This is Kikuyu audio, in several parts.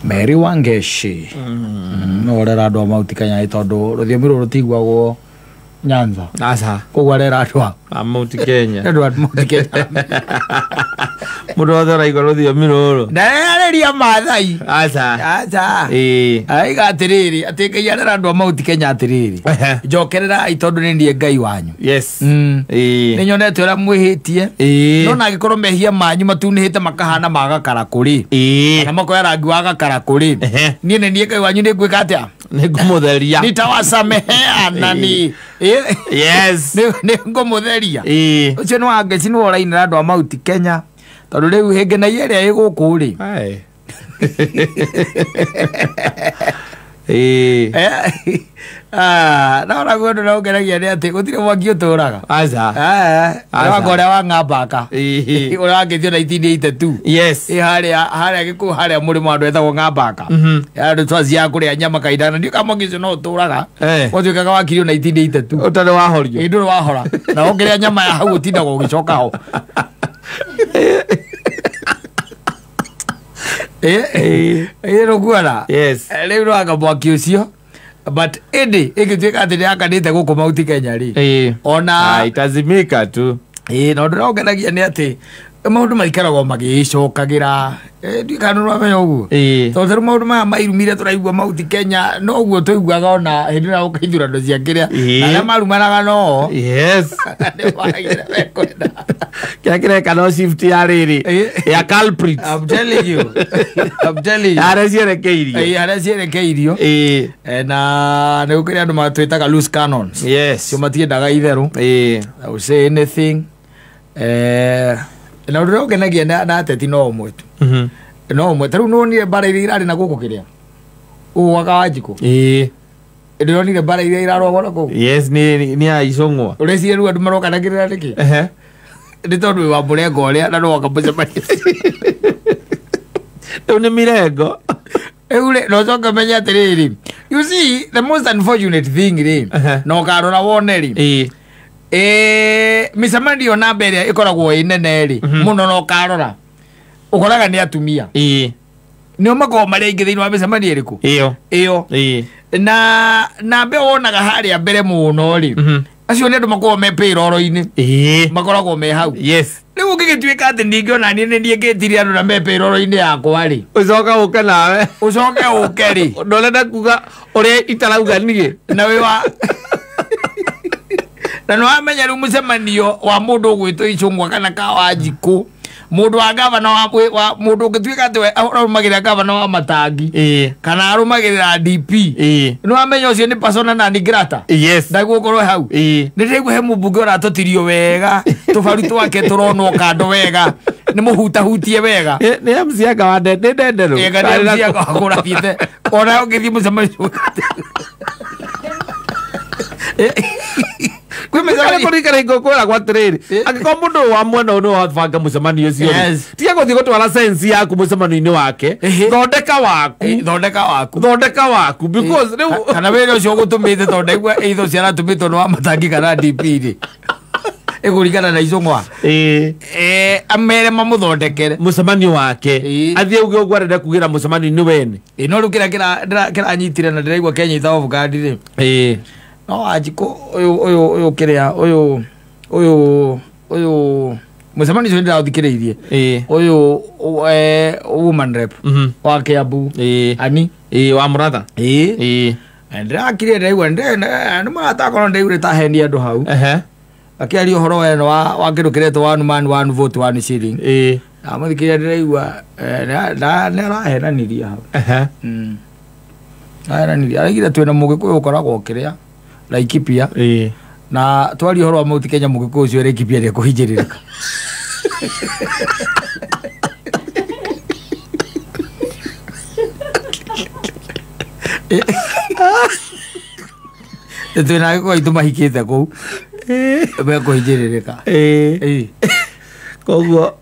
Mary Wangeshi no ũrera andũ a Mount Kenya tondũ rũthiomi rũrũ rũtiguagwo Nyanza. Aca. Koguo arera andũ a Mount Kenya. Andũ a Mount Kenya. Mũndũ wothe ũraigua rũthiomi rũrũ. Ndararĩria Maathai. Aca. Aca. Ĩĩ. Aiga atĩrĩrĩ, atĩ Ngai arera andũ a Mount Kenya atĩrĩrĩ. Njokererai tondũ nĩ niĩ Ngai wanyu. Yes. Ĩĩ. Nĩ nyonete ũrĩa mwĩhĩtie. Ĩĩ. No na angĩkorwo mehia manyu matunĩhĩte makahana ma gakarakũ rĩ. Ĩĩ. Kana makoya rangi wa gakarakũ rĩ. Niĩ nĩ niĩ Ngai wanyu nĩ ngwĩka atĩa? Nĩ ngũmũtheria. Nitawasamehea na ni. Yes. Nĩ ngũmũtheria. Ĩĩ. Ũcio nĩ Wangeci nĩwe ũrainĩra andũ a Mount Kenya. Tondũ rĩu hĩngĩ na ĩrĩa ĩ gũkũ rĩ. Ĩĩ. Na ona guo ũndũ ũrĩa ũngenagia nĩ atĩ gũtirĩ mwaki ũtũraga. Aca. Wanga ũrĩa wa Ng'ambaka. Ĩĩ. Ũrĩa wangĩtio 1982. Yes. Ĩ harĩa harĩa gĩkũyũ harĩa mũrĩmo andũ etagwo Ng'ambaka. Andũ twaciaga kũrĩa nyama kahinda na ndiũĩ kana mwaki ũcio no ũtũraga. Watuĩkaga wakirio 1982. Ũtarĩ wahorio. Ĩ ndũrĩ wahora. Na ũngĩrĩa nyama ya hau ũtindaga ũgĩcoka ho. Ĩ nĩũkuona? Yes. Rĩu nĩwanga mwaki ũcio. But ĩndĩ ĩngĩtuĩka atĩ nĩyakanĩte gũkũ Mount Kenya rĩ. Ĩĩ. Ona Itazimika tu. Ĩĩ, na ũndũ ũrĩa ũngenagia nĩ atĩ maũndũ maikaragwo magĩcokagĩra. Ndiũĩ kana nĩũramenya ũguo. Ĩĩ. Tondũ rĩu maũndũ maya mairumire tũraigua Mount Kenya noguo tũiguaga ona hĩndĩ ĩrĩa gũka ithurano cia kĩrĩa. Ĩĩ. Arĩa marumanaga noo. Yes. Nĩmaragia mekwenda. Kĩrĩa kĩreka no shift ya rĩrĩ. Ĩĩ. Ya culprits. I'm telling you. I'm telling you. Harĩa cierekeirio. Ĩĩ, harĩa cierekeirio. Ĩĩ. Na nĩ gũkĩrĩ andũ matwĩtaga loose cannons. Yes. Cio matiendaga itherũ. Ĩĩ. I will say anything. Na ũndũ ũrĩa ũngenagia na ateti no ũmwe tu. No ũmwe. Ta rĩu nĩwonire mbara iria irarĩ na gũkũ kĩrĩa? Gũkũ gwa Kawanjikũ. Ĩĩ. Ndĩronire mbara iria irarũagwo na kũu. Yes, nĩ ya Icũng'wa. Ũreciria rĩu andũ marokanagĩrĩra nĩkĩ? Ehe. Nĩ tondũ wĩ wa mũrengo ũrĩa na nĩwoka mũcemanio. Rĩu nĩ mirengo. Rĩu rĩ, na ũcoke ũmenye atĩrĩrĩ. You see, the most unfortunate thing rĩ, na ũkarora wone rĩ. Ĩĩ. Mĩcemanio namba ĩrĩa ĩkoragwo ĩ nene rĩ, mũno na ũkarora. Ũkoraga nĩ atumia. Ĩĩ. Nĩo makoragwo marĩ aingĩ thĩinĩ wa mĩcemanio ĩrĩkũ? Ĩyo. Ĩyo. Ĩĩ. Na namba ĩyo wonaga harĩa mbere mũno rĩ. Acio nĩ andũ makoragwo me payroll-inĩ. Ĩĩ. Makoragwo me hau. Yes. Rĩu ũngĩgĩtuĩka atĩ ningĩ ona niĩ nĩ niĩ ngĩtirie andũ na me payroll-inĩ yakwa rĩ. Ũcoke ũke nawe. Ũcoke ũke rĩ. Ndũrenda kuga ũrĩa itarauga niĩ. Na wĩ wa na nĩwamenya rĩu mũcemanio wa mũndũ ũgwĩtwo Icũng'wa kana Kawanjikũ, mũndũ wa gavana wa mũndũ ũngĩtuĩka atĩ we arũmagĩrĩra gavana wa Matangi. Ĩĩ. Kana arũmagĩrĩra DP. Ĩĩ. Nĩwamenya ũcio nĩ persona non grata. Yes. Ndagũkorwo hau. Ĩĩ. Nĩ ndĩraigua he mũmbunge ũratũtirio wega, tũbaru twake tũronwo kando wega, nĩ mũhutahutie wega. Nĩ MC anga wa nĩ ndenderũ. Ĩĩ, kana nĩ MC anga wa kũrathiĩte. Ona ũngĩthiĩ mũcemanio kwĩ mĩcemanio Kũringana ingũkwĩra atĩrĩrĩ, angĩkorwo mũndũ wa mwena ũyũ nĩwe wabanga mũcemanio ũcio rĩ, Yes. tiga gũthiĩ gũtwara sense yaku mũcemanio-inĩ wake. Thondeka waku. Thondeka waku. Thondeka waku because rĩu Kana wĩra ũcio ũgũtũmĩte tondũ ndaigua either ũcio aratũmĩtwo nĩ wa Matangi kana DP rĩ. Ĩkũringana na Icũng'wa. Ĩĩ. Amere mamũthondekere. Mũcemanio wake. Ĩĩ. Athiĩ auge ũguo arenda kugĩra mũcemanio-inĩ wene. Ĩĩ, no rĩu kĩrĩa kĩranyitire na ndĩraigua Kenya off guard rĩ. Ĩĩ. No Wanjikũ ũyũ ũyũ ũyũ kĩrĩa ũyũ ũyũ ũyũ mũcemanio ũcio nĩndĩraũthikĩrĩirie. Ĩĩ. Ũyũ woman rep wa Kiambu. Ĩĩ. Ani. Ĩĩ, wa Mũratha. Ĩĩ. Ĩĩ. Ndĩrakire ndĩraigua nĩ maratakorwo ndĩraigua ta heni andũ hau. Ehe. Akĩaria ũhoro weno wa kĩndũ kĩretwo one man one vote one shilling. Ĩĩ. Ndamũthikĩrĩria ndĩraigua nĩ arahenanirie hau. Ehe. Arahenanirie. Araigire twĩna mũgĩkũyũ ũkoragwo kĩrĩa Laikipia. Ĩĩ. Na twaria ũhoro wa Mount Kenya mũgĩkũyũ ũcio Laikipia nĩekũhinyĩrĩrĩka. Twĩna agĩkũyũ aitũ mahikĩte kũu. Mekũhinyĩrĩrĩka. Ĩĩ. Koguo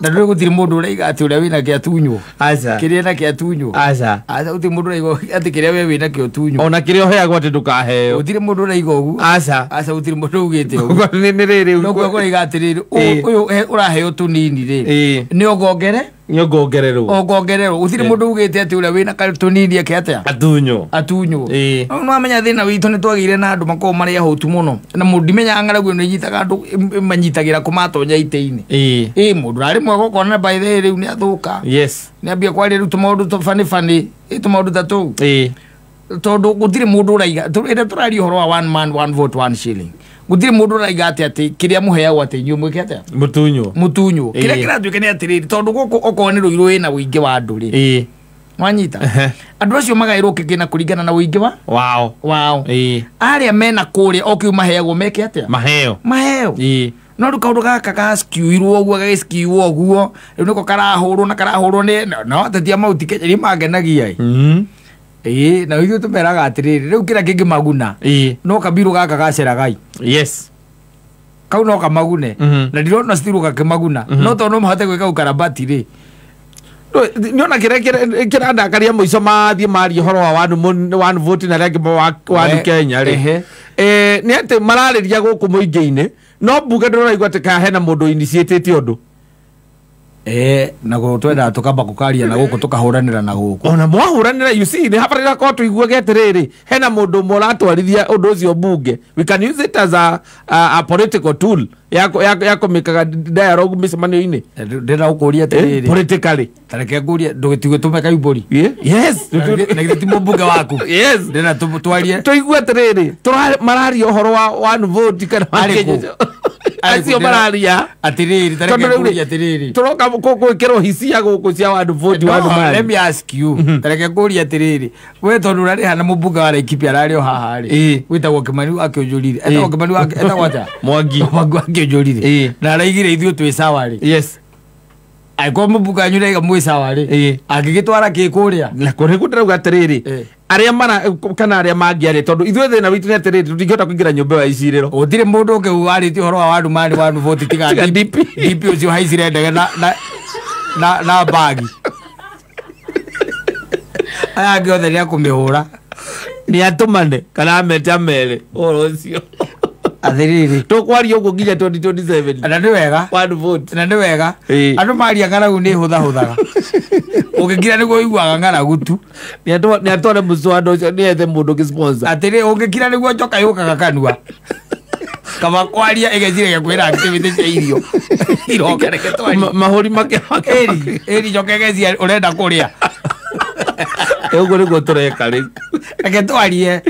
na ndũĩ gũtirĩ mũndũ ũraiga atĩ ũrĩa wĩna kĩa tunywo. Aca. Kĩrĩa na kĩa tunywo. Aca. Aca, gũtirĩ mũndũ ũraiga atĩ kĩrĩa we wĩna kĩo tunywo. Ona kĩrĩa ũheagwo atĩ ndũkaheo. Gũtirĩ mũndũ ũraiga ũguo. Aca. Aca, gũtirĩ mũndũ ugĩte ũguo. Nĩ rĩrĩ No kuo kũraiga atĩrĩrĩ, ũyũ ũraheo tũnini rĩ. Ĩĩ. Nĩ ũngongere? Nĩũngongererwo. Ongongererwo gũtirĩ mũndũ ugĩte atĩ ũrĩa wĩna tũnini eke atĩa Atunywo. Atunywo. Ĩĩ. No amenya thĩna witũ nĩ twagĩire na andũ makoragwo marĩ ahũtu mũno na mũndũ ndimenyaga ng'aragu ĩno ĩnyitaga andũ manyitagĩra kũmatonya itĩ-inĩ. Ĩĩ. Ĩ mũndũ arĩ mwega ũkona by the way rĩu nĩ athũka. Yes. Nĩ ambia kwaria rĩu tũmaũndũ tũ funny funny, ĩ tũmaũndũ ta tũu. Ĩĩ. Tondũ gũtirĩ mũndũ ũraiga ĩrĩa tũraria ũhoro wa one man one vote one shilling, gũtirĩ mũndũ ũraiga atĩ atĩ kĩrĩa mũheagwo atĩ inyuĩ mwĩke atĩa. Mũtunywo. Mũtunywo. Kĩrĩa Ĩĩ. kĩratuĩka nĩ atĩrĩrĩ, tondũ gũkũ okorwo nĩ Rũirũ wĩna ũingĩ wa andũ rĩ, Ĩĩ. wanyita Ehe. andũ acio magaĩrwo kĩgĩna kũringana na ũingĩ wa Wao. wao. Ĩĩ. Arĩa mena kũrĩa o kĩu maheagwo meke atĩa? Maheo. Maheo. Ĩĩ. No rĩu kaũndũ gaka gaskiuirwo ũguo gagĩskiuo ũguo rĩu nĩko karahũrwo na karahũrwo nĩ no ateti a Mount Kenya nĩ mangenagia ĩ. Ĩĩ, na ithuĩ tũmeraga atĩrĩrĩ, rĩu kĩrĩa kĩngĩmaguna Ĩĩ. no kabirũ gaka gaceragai. Yes. Kau no kamagune. Na ndirona still gakĩmaguna, no tondũ no mahote gwĩka ũkarabati rĩ. Nĩona kĩrĩa kĩrandakaria mũico mathiĩ maria ũhoro wa one vote na arĩa angĩ wa Kenya rĩ. Ehe. Nĩ atĩ mararĩria gũkũ mũingĩ-inĩ no mbunge ndĩraigua atĩ kana hena mũndũ initiatĩte ũndũ. Na gå twendaga tũkamba kũkaria na gũkũ tũkahũranĩra na gũkũ. Ona mwahũranĩra, you see, nĩ habarĩra korwo tũiguage atĩrĩrĩ hena mũndũ ũmwe ũratwarithia ũndũ ũcio mbunge, we can use it as a political tool ya kũmĩkaga dialogue mĩcemanio-inĩ. Ndĩrenda gũkũria atĩrĩrĩ, politically. Ta reke ngũrie, ndũgĩtigue tũme kaimbũri. Yes. Na githĩ ti mũmbunge waku? Yes. Ndĩrenda twarie. Tũigue atĩrĩrĩ mararia ũhoro wa one vote kana wa Arĩ kũ? Kenya. Acio mararia atĩrĩrĩ, ta reke Tondũ rĩu rĩ, ngũrie atĩrĩrĩ, tũroka gwĩkĩrwo hisia gũkũ cia one vote No, one man. let me ask you, ta reke ngũrie atĩrĩrĩ, we tondũ ũrarĩha na mũmbunge wa Laikipia ararĩ o haha rĩ, Ĩĩ. wĩtagwo Kimani wa Kĩũnjũrire, etagwo Kimani wa etagwo atĩa? Mwangi. Mwangi wa Kĩũnjũrire. Ĩĩ. Na araigire ithuĩ twĩ sawa rĩ, Yes. angĩkorwo mũmbunge wanyu ndaiga mwĩ sawa rĩ, Ĩĩ. angĩgĩtwara kĩ kũrĩa? Na kũrĩ ndĩrauga atĩrĩrĩ Ĩĩ. arĩa mara kana arĩa mangĩaria tondũ ithuĩ thĩna witũ nĩ atĩrĩrĩ tũtingĩhota kũingĩra nyũmba ĩyo ya icirĩro. Gũtirĩ mũndũ ũngĩ warĩtie ũhoro wa one man one vote tiga Tiga DP. DP ũcio haicire ndege na bagi. Aya angĩ othe nĩ akũmĩhũra. Nĩ atũmane kana amete amere ũhoro ũcio. Atĩrĩrĩ, Tũkwaria ũguo nginya 2027. Na nĩ wega. One vote. Na nĩ wega. Ĩĩ. Andũ maria ng'aragu nĩ hũthahũthaga, ũngĩkira nĩguo ũiguaga ng'aragu tu. Nĩ atware mũcwanda ũcio nĩ ethe mũndũ ũngĩ sponsor. Atĩrĩ, ũngĩkira nĩguo njoka yũkaga kanua kaba kwaria ĩgeciria kwĩra activity cia irio iroka, reke twarie. Mahũri make. Ĩri ĩri njoka ĩgeciria ũrenda kũrĩa. Ũguo nĩguo tũreka rĩu. Reke twarie,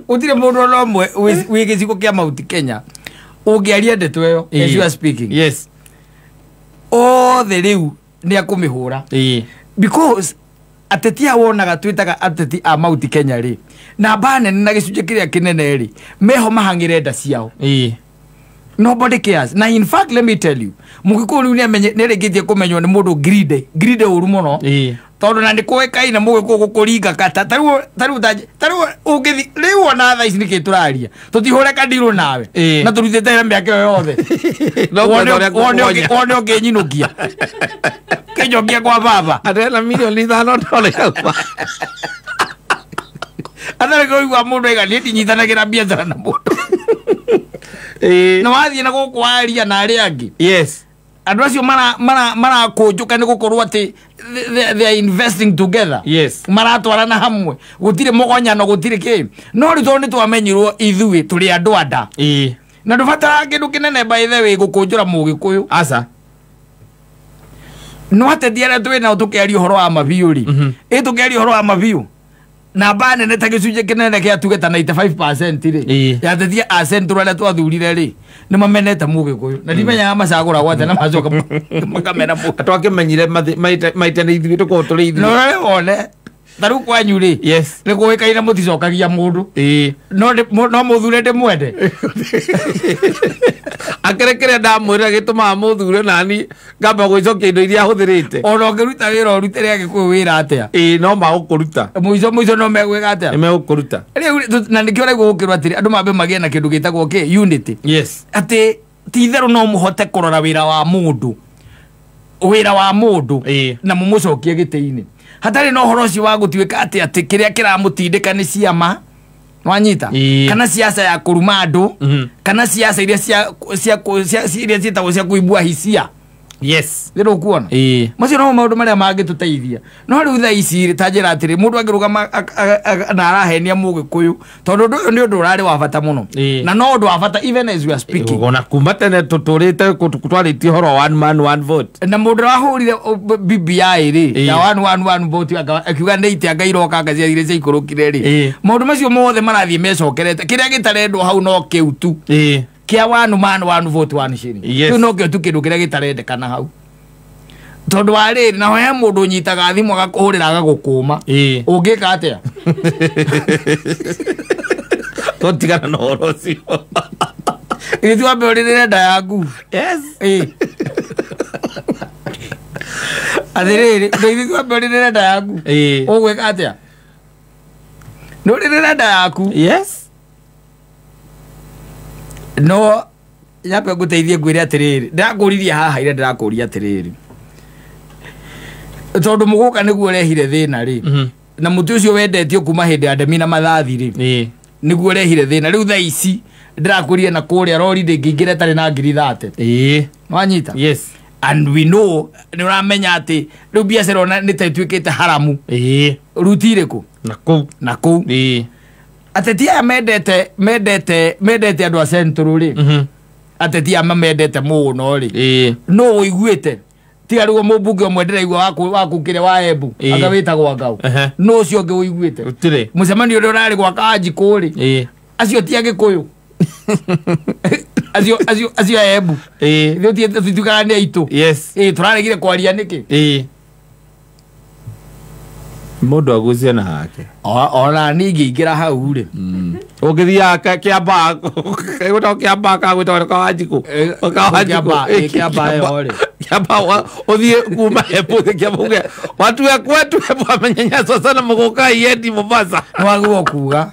gũtirĩ mũndũ ona ũmwe wĩ gĩcigo kĩa Mount Kenya ũngĩaria ndeto ĩyo as you are speaking. Yes. Othe rĩu nĩ akũmĩhũra. Ĩĩ. Because ateti a wonaga twĩtaga ateti a Mount Kenya rĩ, namba nene na gĩcunjĩ kĩrĩa kĩnene rĩ, meho mahang'ĩre nda ciao. Ĩĩ. Nobody cares. Na in fact, let me tell you, mũgĩkũyũ rĩu nĩarĩkĩtie kũmenywo nĩ mũndũ greedy greedy ũru mũno. Ĩĩ. Tondũ na nĩ kũĩkaine mũgĩkũyũ gũkũringa kata tarĩu tarĩu tarĩu ũngĩthi rĩu ona thaa ici nĩkĩ tũraria tũtihũre kandirũ nawe. Ĩĩ. Na tũrutĩte wĩra mĩaka ĩyo yothe. No Wone kwenda ũrĩa kũgonya. wone ũngĩnyinũkia kĩnjokia kwa baba. Atena mirioni 5 ndorĩagwa. Atarĩ kũigua mũndũ aiga niĩ ndinyitanagĩra biacara na mũndũ. Ĩĩ. Na wathiĩ na gũkũ waria na arĩa angĩ, Yes. andũ acio marakũnjũka nĩ gũkorwo atĩ they are investing together. Yes. Maratwarana hamwe, gũtirĩ mũgonyano, gũtirĩ kĩ. No rĩu tondũ nĩ twamenyirwo ithuĩ tũrĩ andũ anda Ĩĩ. na ndũbataraga kĩndũ kĩnene by the way gũkũnjũra mũgĩkũyũ. Aca. No ateti arĩa twĩ nao tũkĩaria ũhoro wa mabiũ rĩ, ĩ tũkĩaria ũhoro wa mabiũ namba nene ta gĩcunjĩ kĩnene kĩa tuge ta 95% rĩ, Ĩĩ. ya ateti a Central arĩa twathurire rĩ, nĩ mamenete mũgĩkũyũ na ndimenyaga macagũragwo atĩa na macoka makamena mũgĩkũyũ. Twakĩmenyire maita nĩ ithuĩ tũkorwo tũrĩ No ithuĩ. rore wone ta rĩu kwanyu rĩ, Yes. nĩ kũĩkaine mũticokagia mũndũ. Ĩĩ. No no mũthure ndĩmwende. Akĩrĩ kĩrĩa ndamwĩrĩra gĩtũmaga mũthure nani ngamba gwĩcokia indo iria ahũthĩrĩte. Ona ũngĩruta wĩra ũrutĩre agĩkũyũ wĩra atĩa, Ĩĩ, no magũkũruta. Mũico mũico no megwĩka atĩa? Nĩ megũkũruta. Rĩu na nĩkĩo ũraigua gũkĩrwo atĩrĩ andũ mambe magĩe na kĩndũ gĩtagwo kĩ unity. Yes. Atĩ ti itherũ no mũhote kũrora wĩra wa mũndũ, wĩra wa mũndũ, Ĩĩ. na mũmũcokie gĩtĩ-inĩ hatarĩ na ũhoro ũcio wa gũtuĩka atĩ atĩ kĩrĩa kĩramũtindĩka nĩ ciama wanyita, Ĩĩ. kana siasa ya kũruma andũ, kana siasa iria cia iria ciĩtagwo cia kũibua hisia. Yes. Thä rå kuona Ĩĩ. macio no maå ndå marä a mangä tå teithia no rä u thaa ici rĩ, ta njä ra atä rä må ndå angä rå gama na arahenia må gä kå yå tondå å ndå å yå nä å ndå å rarä wa bata må no Ĩĩ. na no å ndå wa bata even as we are speaking. Ona kuma tene tũtũrĩte twarĩtie ũhoro wa one man one vote. Na må ndå wahå rire BBI rä Ĩĩ. ya one one one vote akiuga nä ite anga iroka anga ciathire ciaikå rä Ĩĩ. rä maå ndå macio mothe marathiä mecokerete kä rä a gä tarendwo hau no kä u tu Ĩĩ. kia one man one vote one shilling. Yes. Kĩu no kĩo tu kĩndũ kĩrĩa gĩtarendekana hau tondũ wa rĩrĩ naho he mũndũ ũnyitaga thimũ agakũhũrĩra agagũkũma. Ĩĩ. Ũngĩka atĩa? Tũtigana na ũhoro ũcio. Githĩ wambe ũrĩrĩre nda yaku? Yes. Ĩĩ. Atĩrĩrĩ, githĩ wambe ũrĩrĩre nda yaku? Ĩĩ. Ũgwĩka atĩa? Nĩ ũrĩrĩre nda yaku. Yes. No nyambe ngũteithie ngwĩre atĩrĩrĩ, ndĩrakũririe haha ira ndĩrakũria atĩrĩrĩ tondũ mũgũka nĩguo ũrehire thĩna rĩ, na mũtĩ ũcio wendetio kuma hĩndĩ ya ndemi na mathathi rĩ, Ĩĩ. nĩguo ũrehire thĩna rĩu thaa ici ndĩrakũria na kũrĩa rori ndĩngĩingĩra ĩtarĩ na 30,000. Ĩĩ. Wanyita? Yes. And we know nĩ ũramenya atĩ rĩu biacara ona nĩ ta ĩtuĩkĩte haramu. Ĩĩ. Ruti irĩkũ? Na kũu. Na kũu. Ĩĩ. Ateti aya mendete mendete mendete andũ a Central rĩ, ateti aya mamendete mũno rĩ, Ĩĩ. no ũiguĩte tiga rĩu mũmbunge ũmwe ndĩraigua waku kĩrĩa wa Embu Ĩĩ. anga wĩtagwo Ngau, Ehe. no ũcio ũngĩ ũiguĩte? Gũtirĩ. Mũcemanio ũrĩa ũrarĩ gwa Kanjikũ rĩ, Ĩĩ. acio ti Agĩkũyũ, acio acio acio a Embu. Ĩĩ. Ithuĩ tũtituĩkaga nĩ aitũ. Yes. Ĩĩ, tũraregire kwaria nĩkĩ? Ĩĩ. Mũndũ agucie na hake. Ona niĩ ingĩingĩra hau rĩ, Ũngĩthiaga kĩambaa gwĩtagwo kĩambaa kana gwĩtagwo Kawanjikũ? Kawanjikũ. Kĩambaa ĩyo rĩ. Kĩambaa ũthiĩ kuma Embu ũthiĩ Kĩambaa uge watu ya kwetu Embu wamenyanyaswa sana mũgũka iendi Mombasa. Nĩwagĩrĩirwo kuga.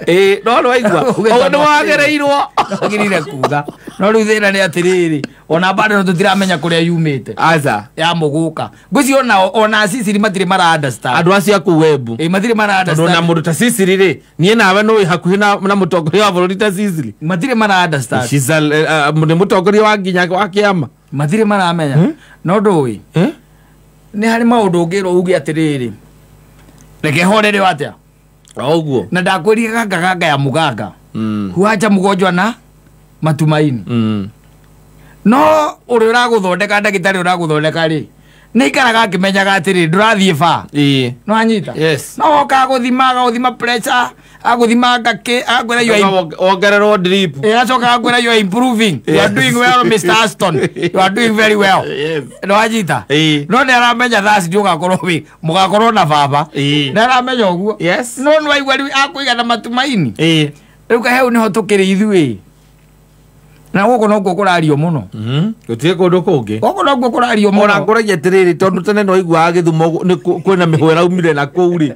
Ĩĩ, no nĩwaigua ũguo nĩwagĩrĩirwo. Wagĩrĩire kuga no rĩu thĩna nĩ atĩrĩrĩ, ona bado tũtiramenya kũrĩa yumĩte. Aca. Ya mũgũka ngwĩciria ona ona Sicily matirĩ mara understand. Andũ acio a kũu Embu. Ĩĩ, matirĩ mara Tondũ na understand. mũndũ ta Sicily rĩ, niĩ nawe nĩ wĩ hakuhĩ na mũtongoria wa bũrũri ta Sicily. Matirĩ mara understand. She's a, nĩ mũtongoria wa nginya wa kĩama. Matirĩ maramenya no ndũĩ Eh? nĩ harĩ maũndũ ũngĩrwo uge atĩrĩrĩ reke horere atĩa. O ũguo. Na ndakwĩrire ganga ganga ya mũganga huacha mgonjwa na matumaini. No ũrĩa ũragũthondeka ndagĩtarĩ ũragũthondeka rĩ, nĩ ikaraga akĩmenyaga atĩrĩ ndũrathiĩ ba. Ĩĩ. No anyita? Yes. No woka agũthima agũthima pressure agũthima ngakĩ agakwĩra you are Wongererwo drip. Agacoka agakwĩra you are improving, you are doing well, Mr. Aston, you are doing very well. Yes. No anyita? Ĩĩ. No nĩ aramenya thaa ci ũgakorwo wĩ mũgakorwo na baba. Ĩĩ. Nĩ aramenya ũguo. Yes. No nĩ waigua rĩu akũiga na matumaini. Ĩĩ. Rĩu kaheu nĩho tũkĩrĩ ithuĩ na gũkũ nokuo kũrario mũno. Gũtirĩ kũndũ kũngĩ. Gũkũ nokuo kũrario Ona mũno. ngũragia atĩrĩrĩ tondũ tene no iguaga Gĩthumo nĩ kwĩna mĩhũ ĩraumire na kũu rĩ.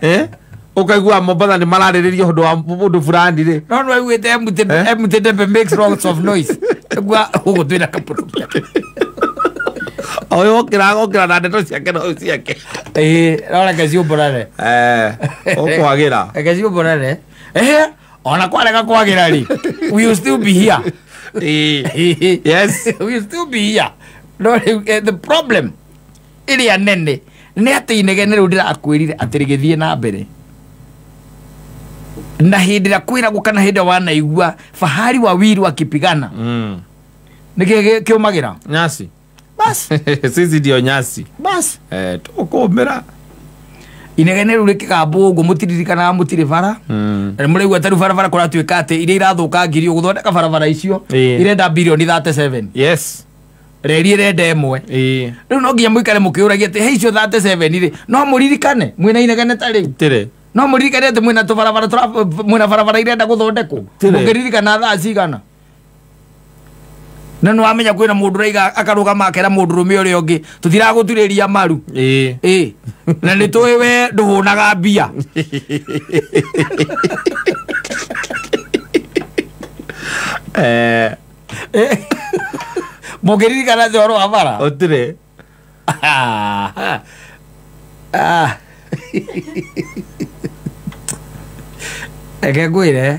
Eh? Ũkaigua Mombatha nĩ mararĩrĩria ũndũ wa ũndũ fulani rĩ. No nĩ waiguĩte Eh? empty tempe makes lots of noise gwa gũkũ twĩna kapro. Ũyũ okĩra okĩra na ndeto ciake no ciake. Ĩĩ, no reke ciũmbũrane. Eh, ũkwagĩra. Reke ciũmbũrane. Ehe, ona kwarega kwagĩra rĩ, we will still be here. Ĩĩ. Yes. We will still be here. No rĩu the problem ĩrĩa nene nĩ atĩ inegene rĩu ndĩrakwĩrire atĩ rĩgĩthiĩ na mbere na hĩndĩ ĩrĩa kwĩragwo kana hĩndĩ ĩrĩa wanaigua fahari wawili wakipigana, nĩkĩ kĩũmagĩra? Nyasi. Bas. Sisi ndio nyasi. Bas. Eh, tũkũmĩra. Inegene rĩu rĩkĩgambwo ũguo mũtiririkanaga mũtirĩ bara na mũraigua ta rĩu barabara kũratuĩka atĩ iria irathũka ngiri gũthondeka barabara icio Ĩĩ. irenda birioni 37. Yes. Reri ĩrenda ĩmwe. Ĩĩ. Rĩu no nginya mũikare mũkĩũragia atĩ he icio 37 rĩ, no mũririkane mwĩna inegene ta rĩu? Tĩrĩ. No mũririkane atĩ mwĩna tũbarabara mwĩna barabara irenda gũthondekwo? Tĩrĩ. Mũngĩririkana thaa cigana? Na nĩ wamenya kwĩna mũndũ ũraiga akarũgama akera mũndũrũme ũrĩa ũngĩ tũtiragũturĩria maru. Ĩĩ. Ĩĩ, na nĩ tũĩ we ndũhũnaga mbia. Eh, Mũngĩririkana atĩa ũhoro wa bara? Ũtirĩ. Ah. Reke ngwĩre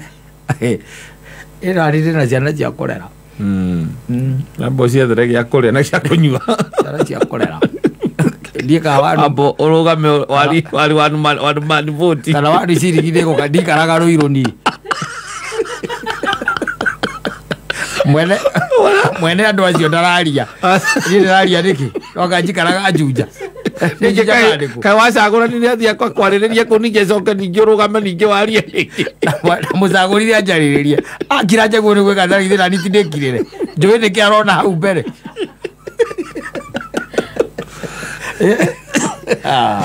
ĩno arĩ na ciana cia kũrera. Amba ũciethere gĩa kũrĩa na gĩa kũnyua. Ciana cia kũrera ndiĩ ka wanu. Amba ũrũgame wari wari wanu mani voti. Kana wanu ciringi nĩgũka ndikaraga rũirũ niĩ mwene mwene andũ acio ndararia, niĩ ndĩraria nĩkĩ noka njikaraga Juja. Ningĩ kaĩ wacagũranire athiĩ kwarĩrĩria kũu, ningĩ acoke ningĩ ũrũgame ningĩ warie rĩngĩ. Mũcagũrire anjarĩrĩrie akira njaguo nĩ gwĩka thara nani tindĩkirĩre njũĩ nĩkĩ arona hau mbere. Ah.